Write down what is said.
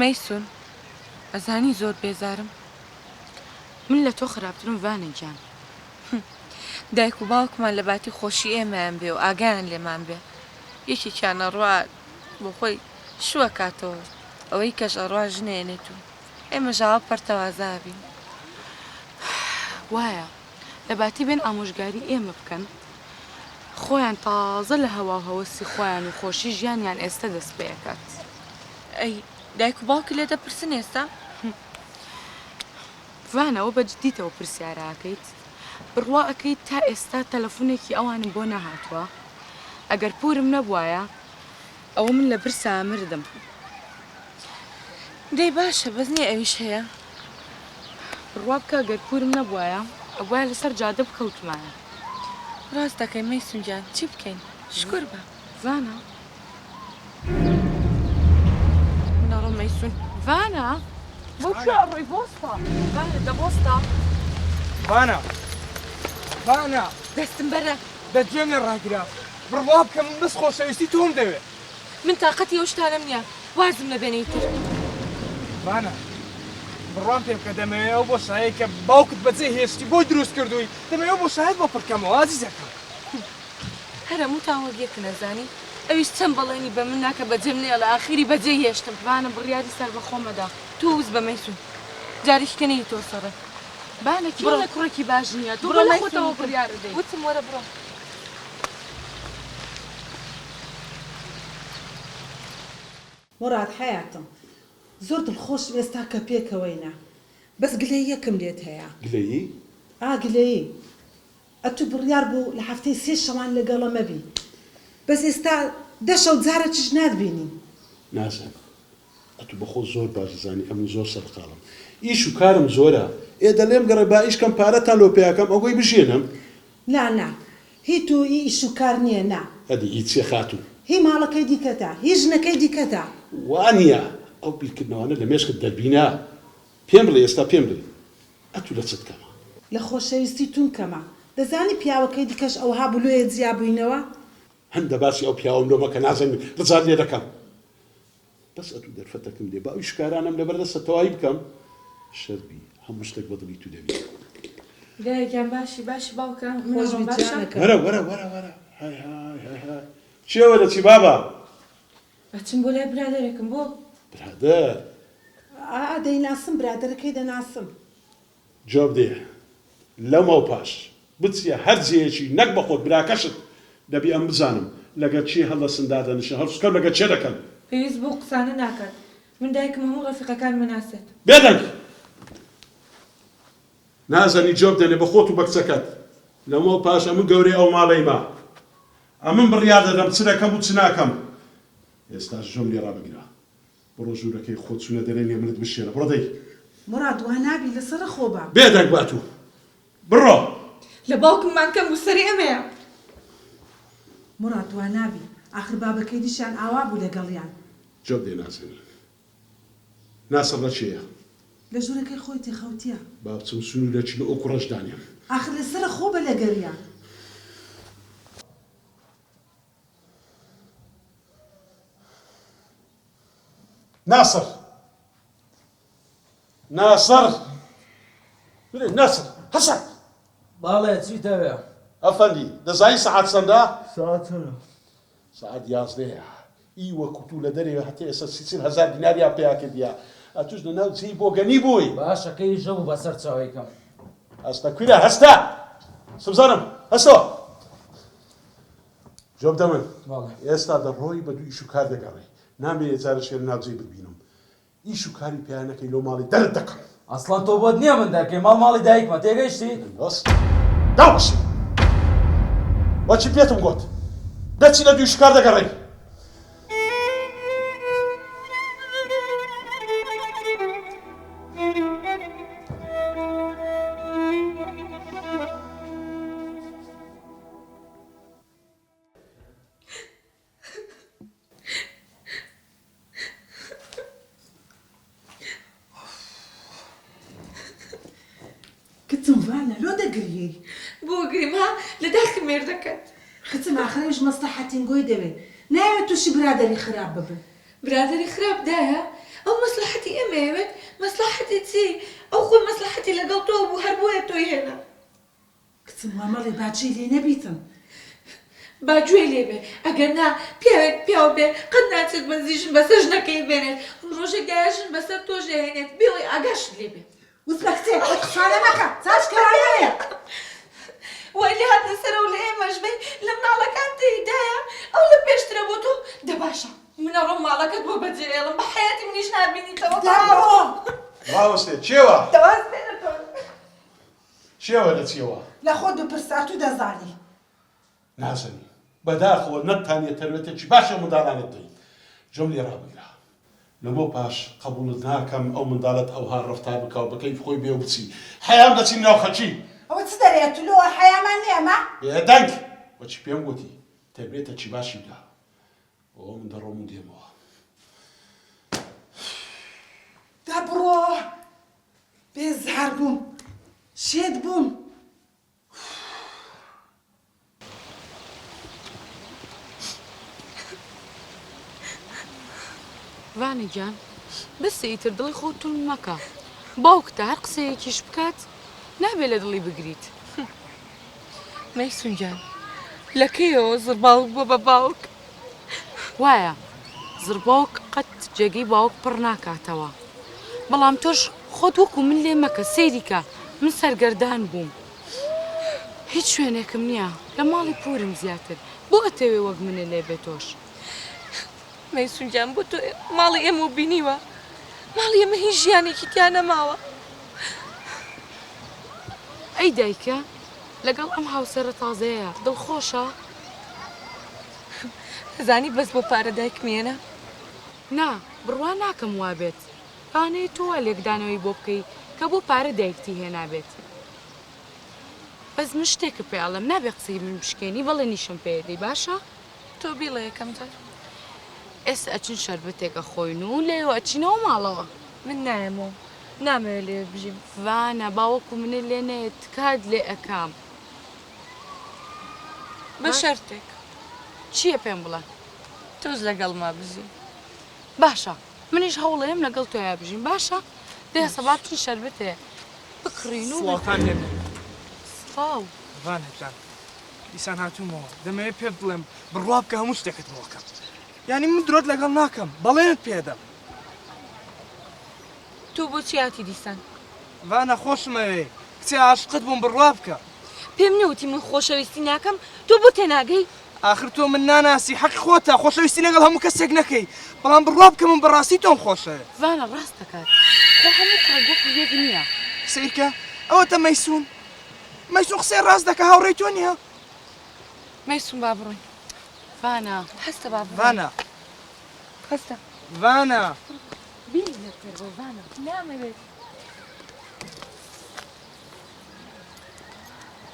مەیسون ئەزانی زۆر بێزارم. من لە تۆ خراپترم ڤانە گیان. دایک و باوکمان لە باتی خۆشی ئێمەیان بێ و ئاگایان لێمان بێ یەکێکیان ئەڕوا بۆ خۆی شوو ئەکاتەوە ئەوەی کەش ئەڕوا ژن ئەیەنێت و ئێمەش ئاوا پەرتەوازە ئەبین. وایە لە باتی بێن ئامۆژگاری ئێمە بکەن خۆیان تازە لە هەواو هەوەسی خۆیان و خۆشی ژیانیان ئێستە دەست پێ ئەکات. ئەی دایک و باوکت لێ دەپرسن ئێستا؟ ڤان ئەوە بە جدیتەوە پرسیارە ئەکەیت؟ بڕوا ئەکەیت تا ئێستا تەلەفونێکی ئەوانم بۆ نەهاتووە؟ ئەگەر پورم نەبوایە ئەوە من لە برسا مردم. دەی باشە بەس نیە ئەویش هەیە. بڕوا بکە گەر پورم نەبوایە ئەبوایە لەسەر جادە بکەوتمایە. ڕاست دەکەی مەیسون گیان چی بکەین شکور بە. ڤانا. من ئەڕۆم مەیسون. ڤانا بۆ کوێ ئەڕۆی بۆستە. ڤانا دە بۆستە. ڤانا ڤانا. دەستم بەرە. دە گوێم لێ ڕاگرە بڕوا بکە من بەس خۆشەویستی تۆم دەوێ. من تاقەتی ئەو شتانەم نیە وازم لێ بێنە ئیتر. ڤانا بڕوام پێ بکە دەمەوێ ئەو بۆشایەی کە باوکت بەجێ هێشتی بۆی دروست کردووی دەمەوێ ئەو بۆشایەت بۆ پڕ کەمەوە ئازیزەکەم. هەر هەمووتان وەک یەکن ئەزانی ئەویش چەند بەڵێنی بە من نا کە بەجێم نەیەڵێ ئاخیری بەجێی هێشتم. ڤانە بڕیاری سەربەخۆمە دا. تۆ وز بە مەیسون جارێکی کە نەیتەوە سەڕێ. بانە کێ بڕۆ ئەڵێ کوڕێکی باش نییە تۆ بڕۆ بۆ لە مەیسون خۆتەوە وتم بڕیار ئەدەی. وتم وەرە بڕۆ. موڕاد حەیاتم زۆر دڵخۆشم ئێستا کە پێکەوەینە بەس گلەییەکم لێت هەیە. گلەیی؟ ئا گلەیی ئەتوو بڕیار بوو لە هەفتەی سێ شەوان لەگەڵە مەبی بەس ئێستا دە شەو جارەکیش ناتبینین. نازانم ئەتوو بەخۆت زۆر باش دەزانی ئەمن زۆر سەرقاڵم ئیش و کارم زۆرە ئێ دە لێم گەڕێ با ئیش کەم پارەتان لۆ پەیا کەم ئەگۆی بژێنم. نا نا هی تو ئی ئیش و کار نیە نا. ئەدی ئی چیە خاتوو؟ هی ماڵەکەی دیکەتە هی ژنەکەی دیکەتە. وانیە ئەو بیرکردنەوانە لە مێشکت دەربینە پێم بڵێ ئێستا پێم بڵێ ئەتوو لە چت کەمە؟ لە خۆشەویستی تون کەمە. دەزانی پیاوەکەی دیکەش ئەوها بوو لۆیە جیا بووینەوە. هەندە باسی ئەو پیاوەم لۆ مەکە نازەنین ڕزات لێ دەکەم. بەس ئەتوو دەرفەتەکم دێ با ئەو ئیشکارانەم لەبەر دەستە تەواوی بکەم شەرت بی هەموو شتەک بە دڵی تو دەبی. دایە گیان باشی باشی باوکە من خۆش ئەڕۆم بی باشە. جانەکەم. وەرە وەرە وەرە وەرە های های های های چیە وەرە چی بابە. ئەچم بۆ لای برادەرێکم بۆ. برادەر. ئا دەیناسم برادەرەکەی دەناسم. جواب دەیە لەمەو پاش بچیە هەر جێیەکی نەک بەخۆت براکەشت دەبی ئەم بزانم لەگەر کێ هەڵدەسن دادەنیشن هەڵسوکەوت لەگەر کێ دەکەن. پێویست بەو قسانە ناکات من دایکم هەموو ڕەفیقەکانم ئەناسێت. بێدەنگ نازەنی جواب دەنێ بە خۆت و بە کچەکەت لەمەو پاش ئەمن گەورەی ئەو ماڵەیمە ئەمن بڕیار دەدەم چ دەکەم و چ ناکەم ئێستاش جۆم لێ ڕابگرە بڕۆ ژوورەکەی خۆت چوونە دەرێ نیە ملت بشێنە بڕۆ دەی. موڕاد وا نابی لەسەرە خۆ بە. بێ دەنگ بە ئەتوو بڕۆ. لە باوکممان کەم بوو سەری ئەمەیە. موڕاد وا نابی ئاخر بابەکەی دیشیان ئاوا بوو لەگەڵیان. جواب دێ نازەنین ناسڕ لە کێیە؟ لە ژوورەکەی خۆیتی خەوتیە. با بچم سنوورەکی لۆ ئەو کوڕەش دانێم. ئاخر لەسەرە خۆ بە لەگەریان. ناسڕ ناسڕ ناسڕ هەسە. باڵێ چیت دەوێ؟ ئەفەندی دەزانی سەعات چەندە؟ سەعات چەندە؟ سەعات یازدەیە. ئیوە کوتوو لە دەرێ هەتێ ئێستا سی 40 هەزار دیناریان پەیا کردیە ئەتوش لە ناو جێی بۆگەنی بووی. باشە کەی ژە بوو بەسەر چاوی کەم. هەستە کویرە هەستە سبزانم هەستەوە. جواب دە من. بەڵێ. ئێستا دەڕۆی بە دوو ئیش و کار دەگەڕێی. نامەوێ جارێ شێرە ناوجێی بتبینم. ئیش و کاری پیا نەکەی لۆ ماڵی دەرت دەکەم. ئەسڵەن تۆ بۆت نییە من دەرکەی ماڵ ماڵی دایکمە تێگەیشتی؟ بەس داوەشێ. وەچی پێتم گۆت. دەچی لە دوو ئیش و کار دەگەڕێی. کچم ڤانە لۆ دەگریەی؟ بۆ گریم ها لە داخی مێردەکەت. کچم ئاخر ئەویش مەسڵەحەتینگۆی دەوێ نایەوێ توشی برادەری خراپ ببن. برادەری خراپ دایە ئەو مەسڵەحەت. نەمەیەوێت؟ مەسڵەحەتی چی؟ ئەو خۆی مەسڵەحەتی لەگەڵ تۆ بوو هەر بۆیە تۆی هێنا. کچم وا مەڵێ با جێی لێ نەبیتن. با گوێی لێ بێ ئەگەر نا پیاوێک پیاو بێ قەت ناچێت بەنزی ژن بەسەر ژنەکەی بێنێت ڕۆژێک دایە ژن بەسەر تۆش دەهێنێت بێ ئەوەی ئاگاشت لێ بێ. وتمە کچێ ئەو قسانە مەکە چاش کەرانەیە. وای لێ هاتنە سەرەوە لە ئێمەش بەی لە مناڵەکان تێی دایە ئەو لە پێشترە بۆ تۆ دە باشە من ئەڕۆم ماڵەکەت بۆ بەجێ ئێڵم بە حەیاتی منیش نابینیتەوە دە بڕۆ. ڕاوەستێ چێوە؟ دە واز بێنە تۆ. چێوە لە چیەوە؟ لە خۆت بپرسە ئەتوو دەزانی. نازەنین، بەداخەوە نەتتانیە تەربێتێکی باشی ئەو منداڵانە بدەی. جۆم لێ ڕابگرە. لەمەو پاش قەبوڵت ناکەم ئەو منداڵەت ئەوها ڕەفتار بکا و بە کەیف خۆی بێ و بچی. حەیام دەچین ناو خەکی. ئەوە چ دەرێ ئەتوو لۆ حەیامان نیە ئەمە؟ بێدەنگ! وەچی پێم گۆتی تەربێتەکی باشی بدە. ئەوە من دەڕۆم و دێمەوە. دە بڕۆ. بێزار بووم. شێت بووم. ڤانە گیان بەسە ئیتر دڵی خۆت توند مەکە باوکتە هەر قسەیەکیش بکات نابێ لە دڵی بگریت. مەیسون گیان لە کەیەوە زڕباوک بووە بە باوک؟ وایە زڕباوک قەت جێگەی باوک پڕ ناکاتەوە بەڵام تۆش خۆت وەکو من لێ مەکە سەیری کە من سەرگەردان بووم هیچ شوێنێکم نییە لە ماڵی پورم زیاتر بۆ ئەتەوێ وەک منێ لێ بێ تۆش. مەیسون گیان بۆ تۆ ماڵی ئێمەو بینیوە ماڵی ئێمە هیچ ژیانێکی تیا نەماوە. ئەی دایکە لەگەڵ ئەم هاوسەرە تازەیە دڵخۆشە؟ ئەزانی بەس بۆ پارە دایکم هێنا؟ نا بڕوا ناکەم وابێت لەوانەیە تۆ وا لێکدانەوەی بۆ بکەی کە بۆ پارە دایکتی هێنابێت بەس من شتێکت پێ ئەڵێم نابێ قسەی من بشکێنی بەڵێنیشم پێ ئەدەی باشە؟ تۆ بیڵێ یەکەم جار. ئێستا ئەچین شەربەتێک ئەخۆین و لێیەوە ئەچینەوە ماڵەوە. من نایەمەوە نامەوێ لێوێ بژیم. ڤانە با وەکو منت لێ نەیەت تکات لێ ئەکەم. بە شەرتێک. چییە پێم بڵێ. تۆش لەگەڵما بژی. باشە منیش هەوڵەیەم لەگەڵ تۆیا بژیم باشە دەی هەسە با بچین شەربەتێ بکڕین و. سڵاوتان لێ بێ. سڵاو. ڤانە جان دیسان هاتوومەوە دەمەوێ پێت بڵێم بڕوا بکە هەموو شتێکت بۆ ئەکەم یانی من درۆت لەگەڵ ناکەم بەڵێنت پێ ئەدەم. تۆ بۆچی هاتی دیسان؟ ڤانە خۆشم ئەوێی کچێ ئاشقت بووم بڕوا بکە. پێم نەوتی من خۆشەویستی ناکەم تۆ بۆ تێناگەی؟ ئاخر تۆ من ناناسی حەقی خۆتە خۆشەویستی لەگەڵ هەموو کەسێک نەکەی بەڵام بڕوا بکە من بەڕاستی تۆم خۆشەوێ. ڤانە ڕاست دەکات خۆ هەموو کوڕێک وەکو یەک نییە. سەیرکە ئەوەتە مەیسون مەیسون قسەی ڕاست دەکا هاوڕێی تۆ نییە؟ مەیسون با بڕۆین. ڤانە. هەستە با بڕۆین. ڤانە. هەستە. ڤانە. بیری لێ بکەرەوە ڤانە. نامەوێت.